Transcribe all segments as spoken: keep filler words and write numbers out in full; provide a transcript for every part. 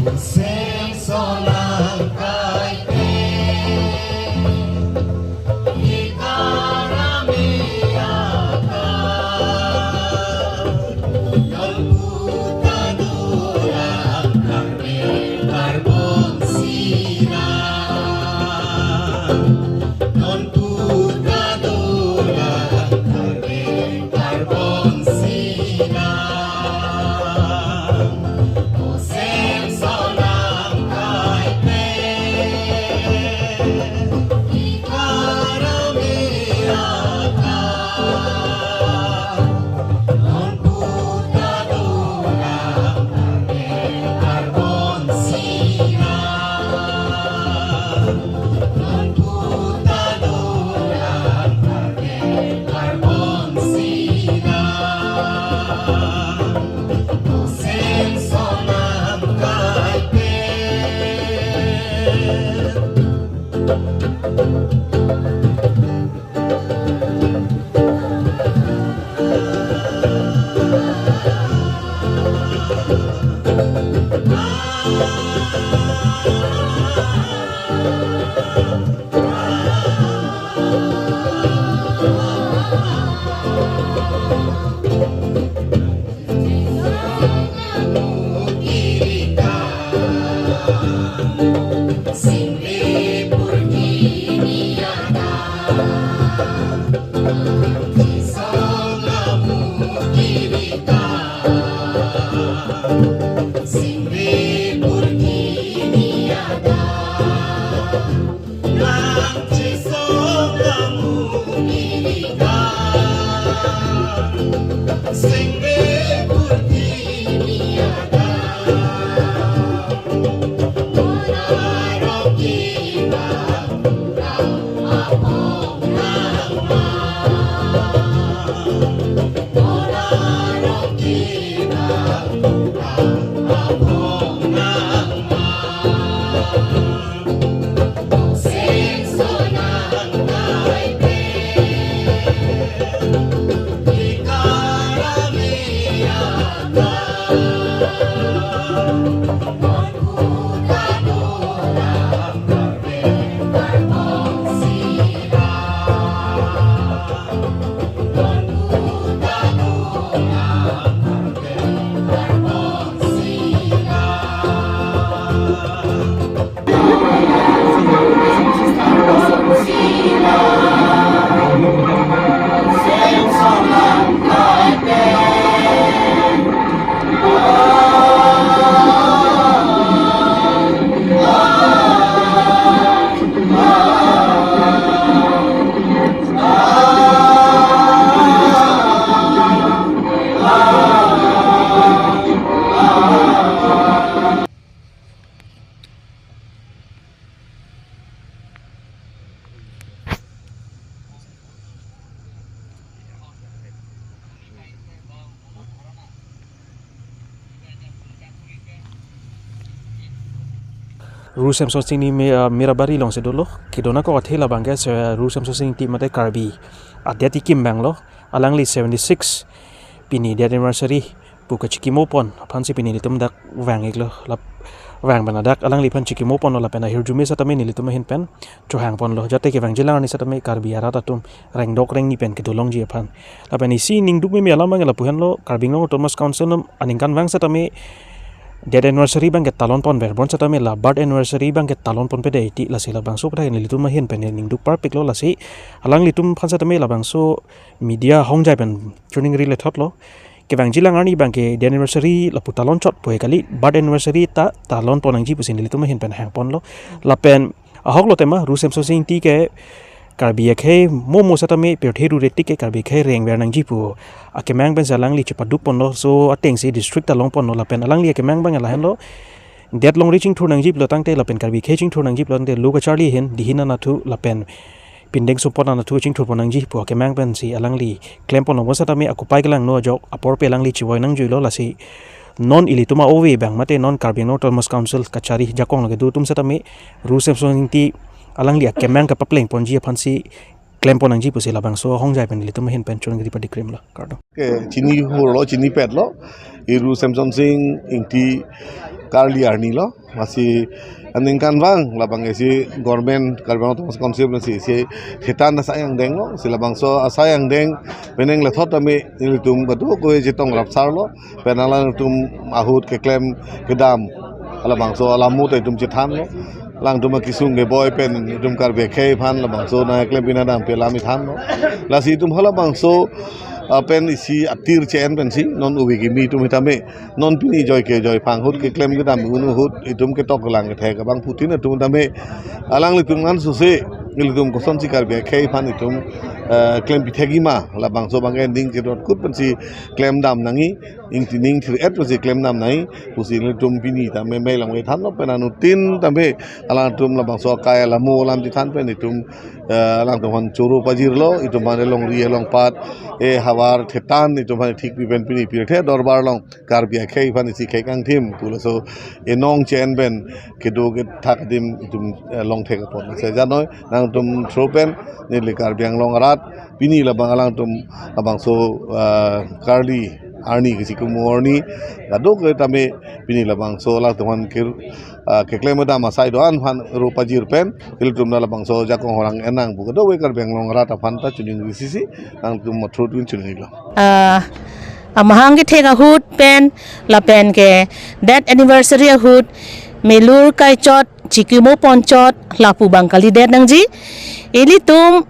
Seng sonang kaike, ikarami aka, kalbuta dolang karbe karbon sinang. Non puta dolang karbe karbon sinang. Oseng sonang kaike, ikarami aka, non puta dolang karbe karbon sinang. Non puta dolang karbe karbon sinang. Oseng sonang kaike. Ru Semsonsing Ingti Me-, ah, Mirabari alongsi dolo. Kedonakok athe labang ke, eh, Ru Semsonsing Ingti mate Karbi adet akim abang lo. Alangli seventy-six pini death anniversary pu kachikimo pon aphansi pini nelitum dak vang-iklo, lap vang pen ladak alangliphan chikimo ponlo lapen ahirjume setame nelitum ahin pen chohang ponlo, jate kevangjilang arni setame Karbi arat atum rengdok rengni pen kedo longji aphan. Lapen isi ningduk meme alam abang lapu henlo, Karbi Anglong Autonomous Council anam aningkanvang setame death anniversary abang ke talon pon ver bon setame la birth anniversary abang ke talon ponpe dei ti lasi labangso pada nelitum ahin pen ningduk parpiklo, lasi alanglitum aphan setame labangso media hongjai pen choningri lethotlo. Kevangjilang arni abang ke death anniversary lapu talon chot pu he kali, birth anniversary ta talon pon nangji pusi nelitum ahin pen hang ponlo. Lapen ahok lo tema Ru Semsonsing Ingti ke Karbi akhei mo mo setame pirthe rure tik ke Karbi akhei reng ver nangji pu akemang pensi alangli chepaduk ponlo, laso atengsi district ta long ponlo. Lapen alangli akemang abang lahenlo, det longri chingthur nangji pulo tangte lapen Karbi akhei chingthur nangji pulo tangte lo kacharli ahin, dihin anatthu lapen pindeng sumpot anatthu chingthur pon nangji pu akemang pensi alangli klem ponlo. Mo setame akopai kelangno ajok apor pen alangli chevoi nangjuilo, lasi non ilitum a-ove abang mate non Karbi Anglong Autonomous Council kachari ajakong lo kedo atum setame Ru Semsonsing Ingti alangli akemang kepapleng ponji aphansi klem pon nangji pusi labangso hongjai pen nelitum ahin pen choningri padikrimlo. Kardom. Ke chini hurlo, chinipetlo. I Ru Semsonsing Ingti Karli arni lo, lasi aningkanvang labang isi government Karbi Anglong Autonomous Council pensi isi thetan asai angdeng lo, si labangso asai angdeng penang lethot tame ilitum kadokave chetong rapsar lo, pen alangtum ahut keklem kedam, labangso alamo ta itum chethan lo, alangtum akesung keboi pen itum Karbi akhei aphan labangso nangklem pina dampi alam ithan lo, lasi itum halabangso, ah, pen isi atir che-en pensi non ove kimi itum hitame non pini joi ke joi phang ahut keklem kedam un ahut itum ketok kelang kethek abang putin atum tame alanglitum ansose ilitum kosonsi Karbi akhei aphan itum, eh, klem pithekji ma labangso abang ending kedot kut pensi klem dam nangji, ingti ning thir-et pensi klem dam nangji pusi ilitum pini tame mei lang than lo, pen anuttin tame alangtum labangso akai alamo alam chethan pen itum, eh, alangtum aphan choro pajir lo, itum aphan longri longpat, eh, havar thetan itum aphan thik pi pen pini pirthe dorbar along Karbi akhei aphan isi khei kangthim puloso enong che-en pen kedo kethak adim itum, eh, long thek apot. Lasi janoi nangtum through pen neli Karbi Anglong arat pini labang alangtum labangso, ah, Karli arni kesi kumo arni kadokave tame pini labangso alangtum aphan ke, ah, keklem kedam asai do-an aphan ro pajir pen ilitum labangso ajakong horang enang pu kadokave Karbi Anglong arat aphan ta choningri sisi nangtum through pen choningri lo. Ah, amahang kethek ahut pen lapen ke death anniversary ahut melur kaichot chikimo ponchot lapu abang kalidet nangji. Ilitum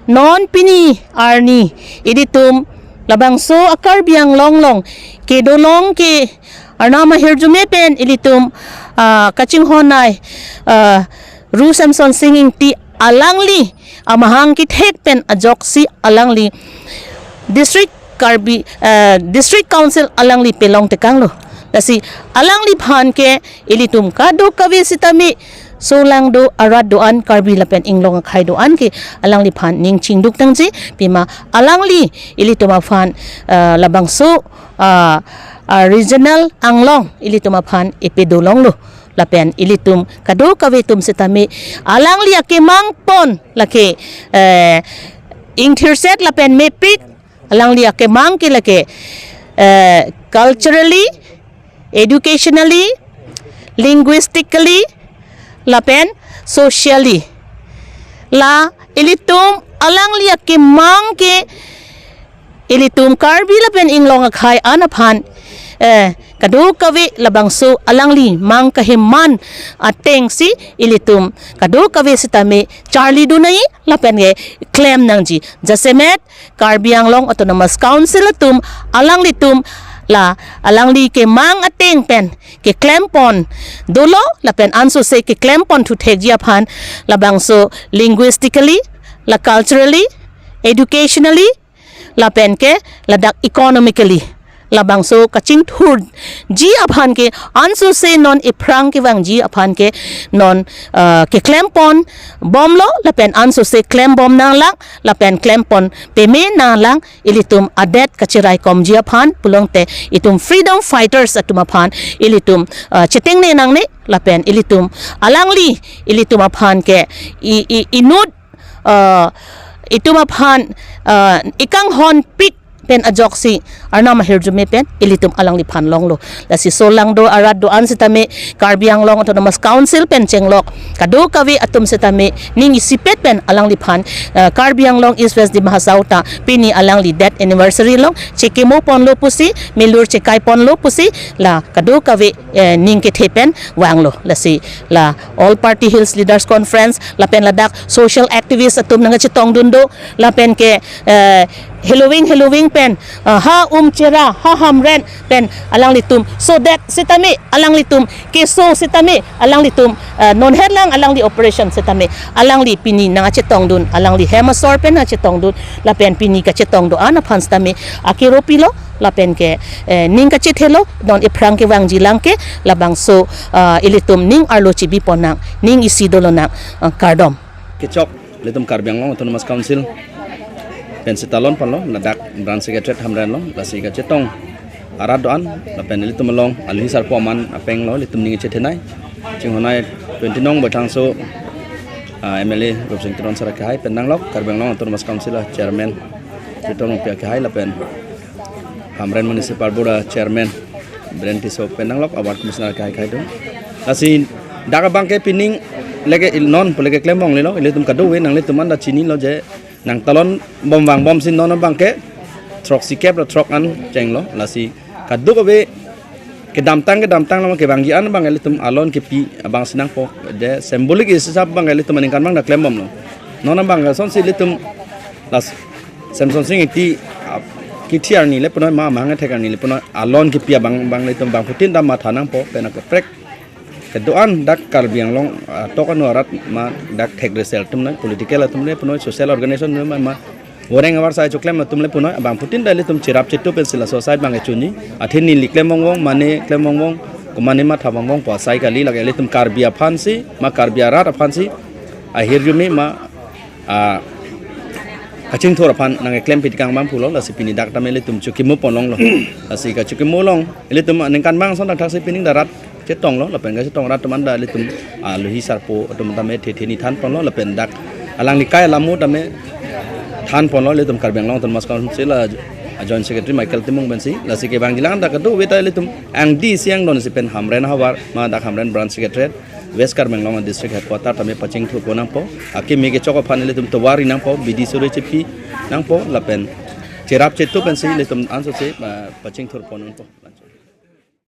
non pini arni ilitum labangso a-Karbi Anglong along kedo along ke Arnam ahirjume pen ilitum, ah, kachinghon ai, ah, Ru Semsonsing Ingti alangli amahang kethek pen ajoksi alangli District Karbi, eh, District Council alangli pelong tekanglo. Lasi alangliphan ke ilitum kadokave sitame solangdo arat do-an Karbi lapen inglong akhei do-an ke alangliphan ning chingduk tangji, pima alangli ilitum aphan, eh, labangso, ah, ah, regional anglong ilitum aphan ipedo longlo. Lapen ilitum kadokave atum sitame alangli akemang pon lake, eh, ingthirset lapen mepik, alangli akemang ke lake, eh, culturally, educationally, linguistically, lapen socially. La ilitum alangli akemang ke ilitum Karbi lapen inglong akhei an aphan, eh, kadokave labangso alangli mang keheman atengsi ilitum kadokave sitame charlidun nangji lapen keklem nangji. Jasemet Karbi Anglong Autonomous Council atum alanglitum la alangli kemang ateng pen keklem pon dolo lapen ansose keklem pon thuthekji aphan labangso linguistically, la culturally, educationally, lapen ke ladak economically labangso kachingthurji aphan ke ansose non iphrang kevangji aphan ke non, ah, keklem pon bomlo lapen ansose klem bom nanglang lapen klem pon peme nanglang ilitum adet kacheraikomji aphan pulote itum freedom fighters atum aphan ilitum, ah, chetengne nangne lapen ilitum alangli ilitum aphan ke i, i, inut, ah, itum aphan, ah, ikanghonpik pen ajoksi Arnam ahirjume pen ilitum alangliphan longlo. Lasi solangdo arat do-an sitame Karbi Anglong Autonomous Council pen chenglok kadokave atum sitame ning isipet pen alangliphan, eh, Karbi Anglong East West Dima Hasao ta pini alangli death anniversary along chikimo ponlo pusi, melur chekai ponlo pusi, la kadokave, eh, ning kethe pen vanglo. Lasi la All Party Hills Leaders Conference lapen ladak social activist atum nangchetongdun do lapen ke, eh, heloving heloving pen, ah, ha Umchera, ha Hamren pen alanglitum sodet sitame alanglitum keso sitame alanglitum, ah, non herlang alangli operation sitame alangli pini nangchetongdun, alangli hem asor pen nangchetongdun lapen pini kachetong do-an aphan sitame akero pilo lapen ke, eh, ning kachethelo non iphrang kevangji lang ke labangso, ah, ilitum ning arlo chibi pon nang, ning isi dolo nang, ah, kardom. Kechok ilitum Karbi Anglong Autonomous Council pen sita lon ponlo, ladak Branch Secretariat Hamren lo, lasi kachetong arat do-an lapen ilitum along alhi sarpo aman apeng lo ilitum ning chethenei. Chinghon ai twenty nong Baithalangso, ah, M L A Rupsing Teron sir akehai pen nanglok Karbi Anglong Autonomous Council a Chairman Triton Rongpi akehai lapen Hamren Municipal Board a Chairman Bren Tisso pen nanglok a ward commissioner akai akai atum. Lasi dak abang ke pining lake il non pu lake klem ong lelo, ilitum kadokave nanglitum anta chinilo je nang talon bom vangbom si non abang ke throksi kep ra throk an chenglo. Lasi kadokave kedamtang kedamtang lo kevangji an abang ilitum alon kepi abang si nangpo, de symbolic hisap abang ilitum aningkan abang dak klem bomlo. Non abang ke lasonsi ilitum las Semson Sing Ingti, ah, kethi arni le punoi ma amahang athek arni le punoi alon kepi abang abang ilitum bangphutin ta matha nangpo, pen akaprek kedo-an dak Karbi Anglong, ah, tok ano arat ma dak thek resel atum nai, political atum le punoi, social organization atum ma, ma voreng avar sai choklem atum le punoi bangphutin ta ilitum cherap chetup pensi laso asai abang kechunji. Athe neli klem ong ong, mane klem ong ong, ko mane matha ong ong pu asai kali, lake ilitum Karbi aphan si ma Karbi arat aphan si ahirjume ma, ah, kachingthur aphan nangkeklem pitikang abang pulo. Lasi pini dak tame ilitum chukimo pon longlo. Lasi kachukimo along ilitum aningkan abang ason dak thaksi pining dak rat chetonglo, lapen kachetong rat atum anta ilitum, ah, luhi sarpo atum tame the the ni than ponlo, lapen dak alangli kai alamo tame than ponlo, ilitum Karbi Anglong Autonomous Council a, a Joint Secretary Michael Timung pensi. Lasi kevangji lang anta kadokave ta ilitum angdi si angdon si pen Hamren ahavar ma dak Hamren Branch Secretariat, West Karbi Anglong District Headquarter tame pachingthur pon nangpo. Akimi kechok aphan ilitum tovar ri nangpo, bidi suri chepi nangpo, lapen cherap chetup pensi ilitum ansose, ah, pachingthur pon nangpo.